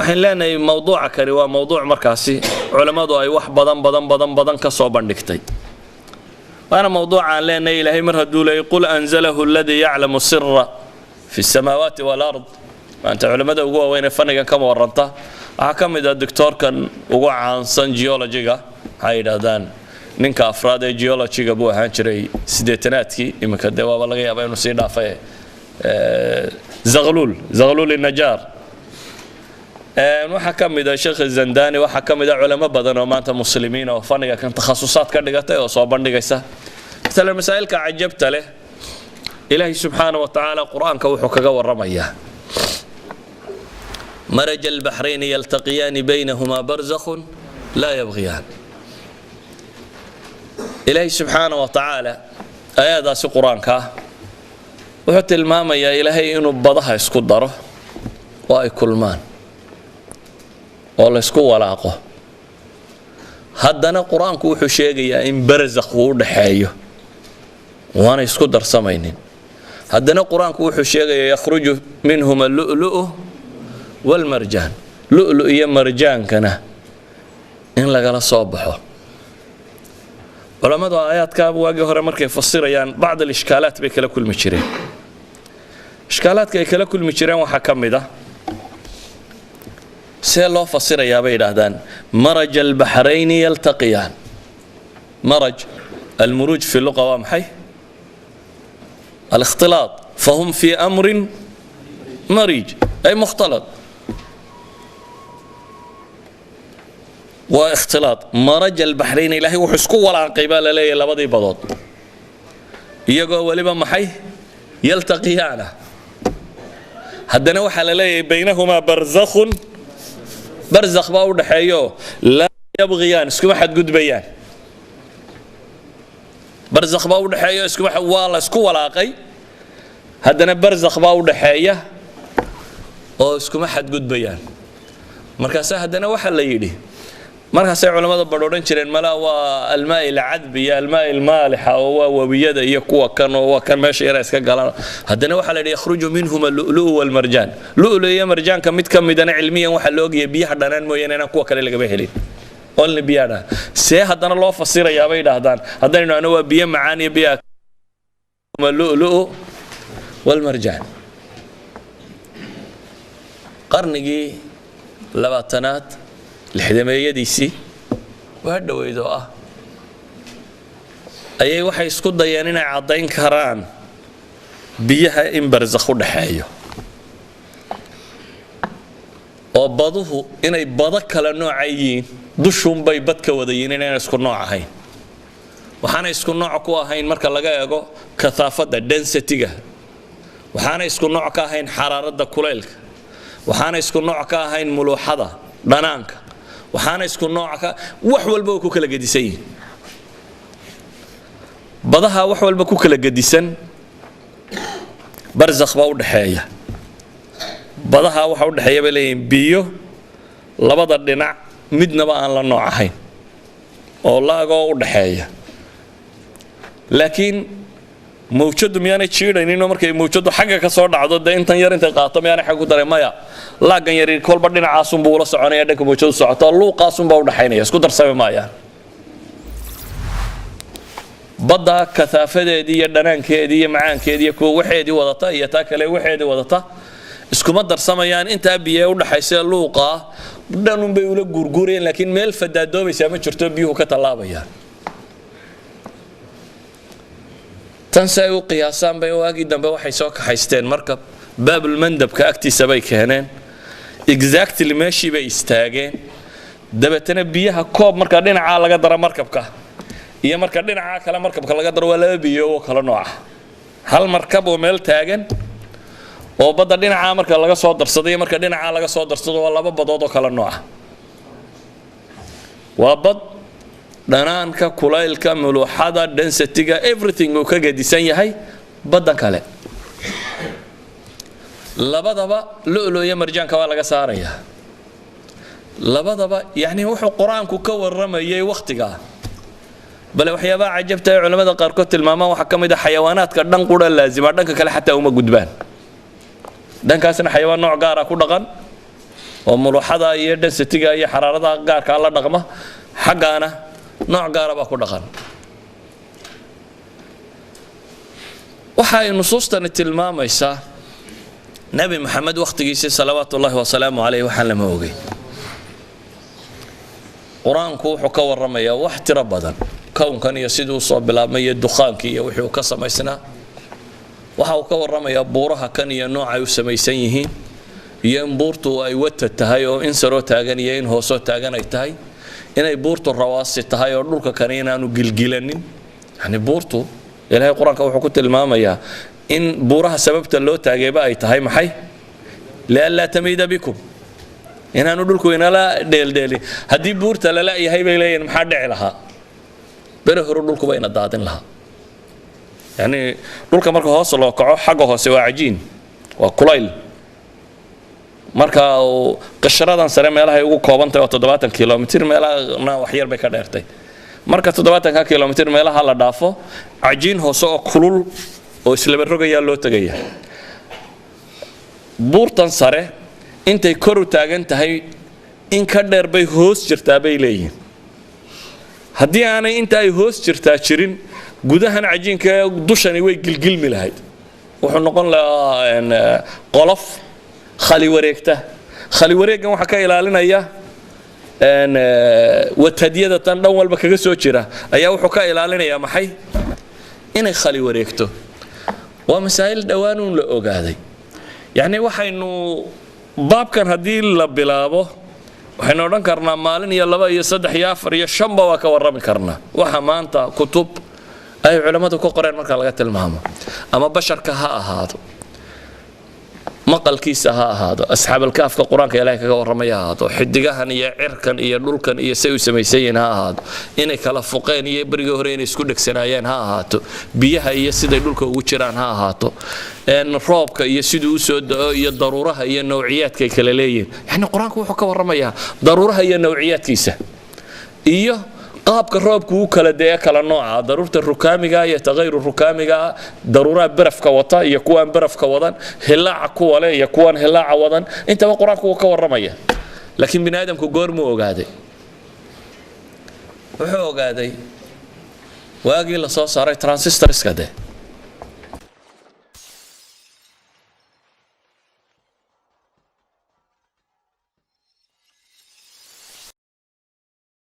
Waxaan leenahay mowduuca kani waa mowduuc markaasi culammadu ay wax badan badan badan badan ka soo bandhigtay, waana mowduuca aan leenahay Ilaahay mar hadduu leeyay قل أنزله الذي يعلم السر في السماوات والأرض. Maanta culammada ugu waaweyn ee fannigan kama warranta waxaa ka mid ah doctoorkan ugu caansan geologyga. Waxay yidhaahdaan ninka afraad ee geologyga buu ahaan jiray 80-aadkii. Iminka dee waaba laga yaabaa inuu sii dhaafay, Zaqluul Najaar. Waxaa ka mid ah Sheekh Zandani, waxaa ka mid ah culamo badan oo maanta Muslimiin oo fanniga kan takhasusaad ka dhigatay oo soo bandhigaysa. Masalan, masaa'ilka cajabta leh, Ilaahay subxaana wa tacaala Qur-aanka wuxuu kaga warramayaa مرج البحرين يلتقيان بينهما برزخ لا يبغيان. Ilaahay subxaana wa tacaala aayadaasi Qur-aanka ah wuxuu tilmaamayaa Ilaahay inuu badaha isku daro oo ay kulmaan oo la isku walaaqo. Haddana Qur-aanku wuxuu sheegayaa in barzakh uu u dhaxeeyo, waana isku darsamaynin. Haddana Qur-aanku wuxuu sheegayaa يخرج منهما اللؤلؤ والمرجان, lu'lu iyo marjaankana in lagala soo baxo. Culammadu aayaadkaa waagii hore markay fasirayaan بعض الإشكالات bay kala kulmi jireen. Ishkaalaadka ay kala kulmi jireen waxaa ka mid ah, see loo fasirayaa, bay yidhaahdaan, مرج البحرين يلتقيان؟ مرج, المروج في اللغة waa maxay? الاختلاط. فهم في أمر مريج أي مختلط. Waa ikhtilaad. مرج البحرين, Ilaahay wuxuu isku walaaqay baa la leeyahay labadii badood, iyagoo weliba maxay? يلتقيان. Haddana waxaa la leeyahay بينهما برزخ, barzakh baa u dhaxeeyo, لا يبغيان, iskuma xadgudbayaan. Barzakh baa u dhaxeeyo, iskuma, waa la isku walaaqay, haddana barzakh baa u dhaxeeya oo iskuma xadgudbayaan. Markaase haddana waxaa la yidhi, markaasay culammada badh odhan jireen malaa waa الماء العذب iyo الماء المالح oo waa webiyada iyo kuwa kan oo waa kan meesha yara iska galaan. Haddana waxaa la yidhi يخرج منهما اللؤلؤ والمرجان. Lu'lu iyo marjaanka mid ka midana cilmiyan waxaa la ogaya biyaha dhanaan mooyaane inaan kuwa kale lagama helin, only biyaha dhanaan. See haddana loo fasirayaa, bay idhaahdaan, haddaynu ano waa biyo macaan iyo biyaha اللؤلؤ والمرجان؟ Qarnigii 20aad, 60-meeyadiisii, waa dhoweyd oo ah, ayay waxay isku dayeen inay caddayn karaan biyaha in barzakh u dhaxeeyo oo baduhu inay bado kala nooca yihiin, dushuunbay bad ka wada yihiin, inayna isku nooc ahayn. Waxaana isku nooc ku ahayn marka laga eego kathaafadda, densityga. Waxaana isku nooc ka ahayn xaraaradda, kulaylka. Waxaana isku nooc ka ahayn muluuxada, dhanaanka. Waxaana isku nooc ka, wax walba way ku kala gedisan yihiin badaha, wax walba ku kala gedisan. Barzakh baa u dhaxeeya badaha. Waxa u dhexeeya, bay leeyihiin, biyo labada dhinac midnaba aan la nooc ahayn oo laagoo u dhaxeeya. Laakiin mawjadu miyaanay jiidhayninoo markay mawjadu xagga ka soo dhacdo, dee intan yar intay qaato miyaanay xagga ku daray? Maya, laaggan yari kolba dhinacaasunbuu ula soconaya dhanka mawjadu socoto, luuqaasunbaa u dhaxaynaya, isku darsami maayaan. Badda kathaafadeedii iyo dhanaankeedii iyo macaankeedii iyo kuwa waxeedii wadata iyo taa kale waxeedii wadata iskuma darsamayaan. Intaa biyo u dhaxaysa luuqa dhanunbay ula guurguurayaan, laakiin meel fadaadoobaysaa ma jirto, biyuhu ka tallaabayaan. Tan si ay u qiyaasaan bay waagii dambe waxay soo kaxaysteen markab, Baabulmandabka agtiisa bay keeneen, exactly meeshii bay istaageen. Dabeetana biyaha koob marka dhinacaa laga daro markabka iyo marka dhinacaa kale markabka laga daro, waa laba biyo oo kala nooca. Hal markab oo meel taagan oo badda dhinacaa marka laga soo darsado iyo marka dhinacaa laga soo darsado, waa laba badood oo kala nooca. Waa bad dhanaanka, kulaylka, muluuxada, densityga, everything uu ka gedisan yahay baddan kale. Labadaba lu'lu iyo marjaanka waa laga saarayaa labadaba. Yacni wuxuu Qur-aanku ka warramayay wakhtigaa. Bale waxyaabaha cajabta ee culamada qaarkood tilmaamaan waxaa ka mid ah xayawaanaadka dhan qura laazima, dhanka kale xataa uma gudbaan. Dhankaasna xayawaan nooc gaara ku dhaqan. Oo muluuxada iyo density-ga iyo xaraaradaha gaarkaa la dhaqma, xaggaana nooc gaara baa ku dhaqan. Waxa ay nusuustani tilmaamaysaa, Nebi Maxamed wakhtigiisii, salawaatu ullahi wasalaamu caleyh, waxaan lama ogey. Qur-aanku wuxuu ka warramayaa wax tiro badan, kownkan iyo siduu usoo bilaabmay iyo dukhaankii iyo wixii uu ka samaysnaa. Waxa uu ka warramayaa buuraha kan iyo noocay u samaysan yihiin, iyo in buurtu ay watad tahay oo in saroo taagan iyo in hoosoo taagan ay tahay, inay buurtu rawaasi tahay oo dhulka kani inaanu gilgilanin. Yani buurtu, Ilaahay Qur-aanka wuxuu ku tilmaamayaa in buuraha sababta loo taagayba ay tahay maxay? Lianlaa tamiida bikum, inaanu dhulku inala dheeldheelin. Haddii buurta lala yahay, bay leeyihin, maxaa dhici lahaa? Bere horu dhulkuba ina daadin lahaa. Yani dhulka marka hoos loo kaco, xagga hoose waa cajiin, waa kulayl. Marka uu qishradan sare meelahay ugu koobantahay waa 70 kilomitir, meelahana wax yar bay ka dheertay. Marka 70-ka kilomitir meelaha la dhaafo, cajiin hoose oo kulul oo islaba rogayaa loo tegaya. Buurtan sare intay kor u taagan tahay in ka dheer bay hoos jirtaa, bay leeyihiin. Haddii aanay inta ay hoos jirtaa jirin, gudahan cajiinka dushani way gilgilmi lahayd, wuxuu noqon lahaa qolof khali wareegta. Khali wareeggan waxaa ka ilaalinaya watadyada tan dhan walba kaga soo jira ayaa wuxuu ka ilaalinayaa maxay? Inay khali wareegto. Waa masaa'il dhowaanuun la ogaaday. Yacni waxaynu baabkan haddii la bilaabo, waxaynu odhan karnaa maalin iyo laba iyo saddex iyo afar iyo shanba waa ka warrami karnaa. Waxa maanta kutub ay culammadu ku qoreen marka laga tilmaamo, ama basharka ha ahaado, maqalkiisa ha ahaado, asxaabalkaafka Qur-aanka Ilaahay kaga warramaya ha ahaado, xidigahan iyo cirkan iyo dhulkan iyo say u samaysan yihiin ha ahaado, inay kala fuqeen iyo berigii hore inay isku dhegsanaayeen ha ahaato, biyaha iyo siday dhulka ugu jiraan ha ahaato, roobka iyo siduu u soo da'o iyo daruuraha iyo nawciyaadka ay kala leeyihiin. Yani Qur-aanku wuxuu ka warramayaa daruuraha iyo nawciyaadkiisa iyo qaabka roobku u kala dee kala nooca, daruurta rukaamiga iyo taqayru rukaamiga, daruuraha barafka wata iyo kuwaan barafka wadan, hilaaca kuwa leh iyo kuwaan hilaaca wadan. Intaba Qur-aanku wuu ka warramaya. Laakiin bini aadamku goormuu ogaaday? Wuxuu ogaaday waagii la soo saaray transistorska. De